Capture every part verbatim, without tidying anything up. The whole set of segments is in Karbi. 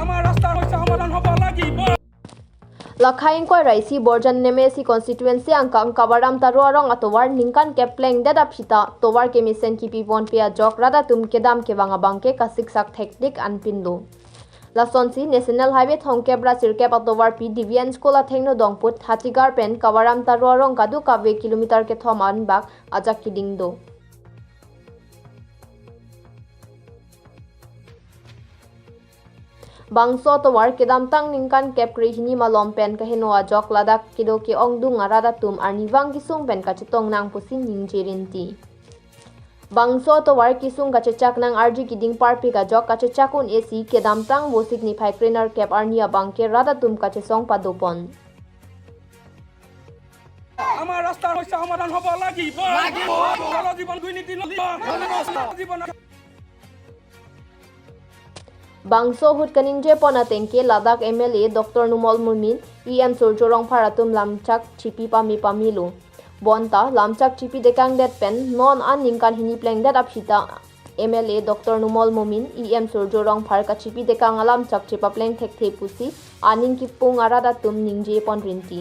আমাৰ ৰাস্তাৰ সমস্যা সমাধান হ'ব লাগিব। Lakhai ingkoi ra isi Borjan M A C constituency angkang Kabaram Taro arong atovar ningkan kep plengdet aphi ta tovar kemesen kipi ponpe ajok rat atum kedam kevang abangke kasiksak thektik anpinlo. Lasonsi National Highway thomkep ra sirkep atovarpi D V N School athengno dongput Hathigar pen Kabaram Taro arong kadokave kilometer kethom anbak ajak keding do. Bangso atovar kedamtang ningkan kep krehini malom pen kaheno ajok ladak kedo ke-ongdung arat atum arnivang kesung pen kachetong nang pusi ningje rinti. Bangso atovar kesung kachechak nang arji keding parpik ajok kachechak un-e si kedamtang Vosik niphai krenerkep arni abangke rat atum kachesong padopon. আমাৰ ৰাস্তাৰ সমস্যা সমাধান হ'ব লাগিব। জল জীৱন দুৰ্নীতি নলিব। জল জীৱন Bangso ahut kaningje pon atengke ladak M L A Doctor Numal Momin, E M Surjya Rongphar atum lamchak chipi pame pamelo. Bonta lamchak chipi dekangdet pen non an ningkan hini plengdet aphi ta M L A Doctor Numal Momin, E M Surjya Rongphar kachipi dekang alamchak chepapleng thekthe pusi aning kipung arat atum ningje pon rinti.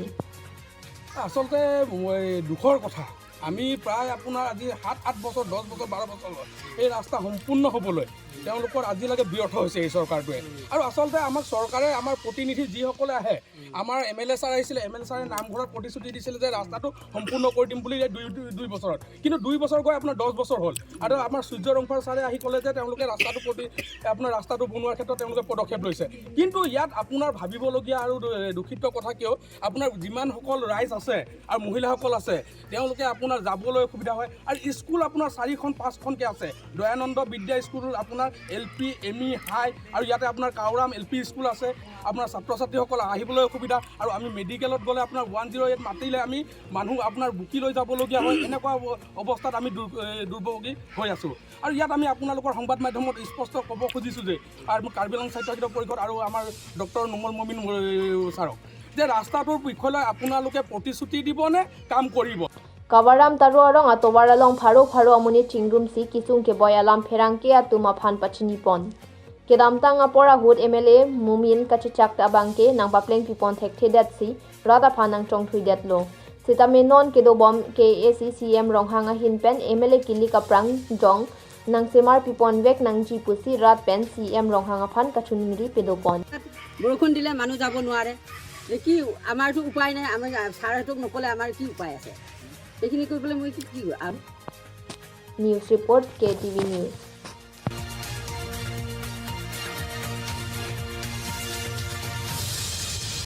আচলতে মই দুখৰ কথা, আমি প্ৰায় আপোনাৰ আজি সাত আঠ বছৰ, দহ বছৰ, বাৰ বছৰ হ'ল এই ৰাস্তা সম্পূৰ্ণ হ'বলৈ তেওঁলোকৰ আজিলৈকে ব্যৰ্থ হৈছে এই চৰকাৰটোৱে। আৰু আচলতে আমাক চৰকাৰে, আমাৰ প্ৰতিনিধি যিসকলে আহে, আমাৰ এম এল এ ছাৰ আহিছিলে, এম এল এ ছাৰে নামঘৰত প্ৰতিশ্ৰুতি দিছিলে যে ৰাস্তাটো সম্পূৰ্ণ কৰি দিম বুলি এই দুই, দুই, দুই বছৰত। কিন্তু দুই বছৰ গৈ আপোনাৰ দহ বছৰ হ'ল। আৰু আমাৰ সূৰ্য ৰংফাৰ ছাৰে আহি ক'লে যে তেওঁলোকে ৰাস্তাটো প্ৰতি, আপোনাৰ ৰাস্তাটো বনোৱাৰ ক্ষেত্ৰত তেওঁলোকে পদক্ষেপ লৈছে। কিন্তু ইয়াত আপোনাৰ ভাবিবলগীয়া আৰু দু-, দুখিত কথা কিয়, আপোনাৰ যিমানসকল ৰাইজ আছে আৰু মহিলাসকল আছে, তেওঁলোকে আপোনাৰ যাবলৈ অসুবিধা হয়। আৰু স্কুল আপোনাৰ চাৰিখন পাঁচখনকৈ আছে, দয়ানন্দ বিদ্যা স্কুল, আপোনাৰ L P, M E, high, আৰু ইয়াতে আপোনাৰ কাউৰাম এল পি স্কুল আছে। আপোনাৰ ছাত্ৰ ছাত্ৰীসকল আহিবলৈ অসুবিধা। আৰু আমি মেডিকেলত গ'লে আপোনাৰ ওৱান জিৰ' এইট মাতিলে আমি মানুহ আপোনাৰ বুকি লৈ যাবলগীয়া হয়। এনেকুৱা অৱ-, অৱস্থাত আমি দুৰ-, এ, দুৰ্ভোগী হৈ আছোঁ। আৰু ইয়াত আমি আপোনালোকৰ সংবাদ মাধ্যমত স্পষ্ট ক'ব খুজিছোঁ যে আৰু কাৰ্বি আংলং স্বায়ত্তশাসিত পৰিষদ আৰু আমাৰ ডক্টৰ নুমল মমিন, এ, ছাৰক যে ৰাস্তাটোৰ বিষয়লৈ আপোনালোকে প্ৰতিশ্ৰুতি দিবনে কাম কৰিব? Kabaram Taro arong atovar along pharo pharo amonit chingrumsi kesung keboi alam pherangke atum aphan pachini pon. Kedamtang apor ahut M L A Momin kachechak abangke nangpaplengpi pon thekthedetsi rat aphan nangchongthuidetlo. Sitame non kedobom K A A C C E M Ronghang ahin pen M L A kilik aphrang jong nangsemarpi ponvek nangji pusi rat pen C E M Ronghang aphan kachiningri pedopon. বৰষুণ দিলে মানুহ যাব নোৱাৰে। এই কি, আমাৰতো উপায় নাই, আমি ছাৰহঁতক নক'লে আমাৰ কি উপায় আছে? এইখিনি কৰিবলৈ মই কি, কি কৰিম? News report, K T V News.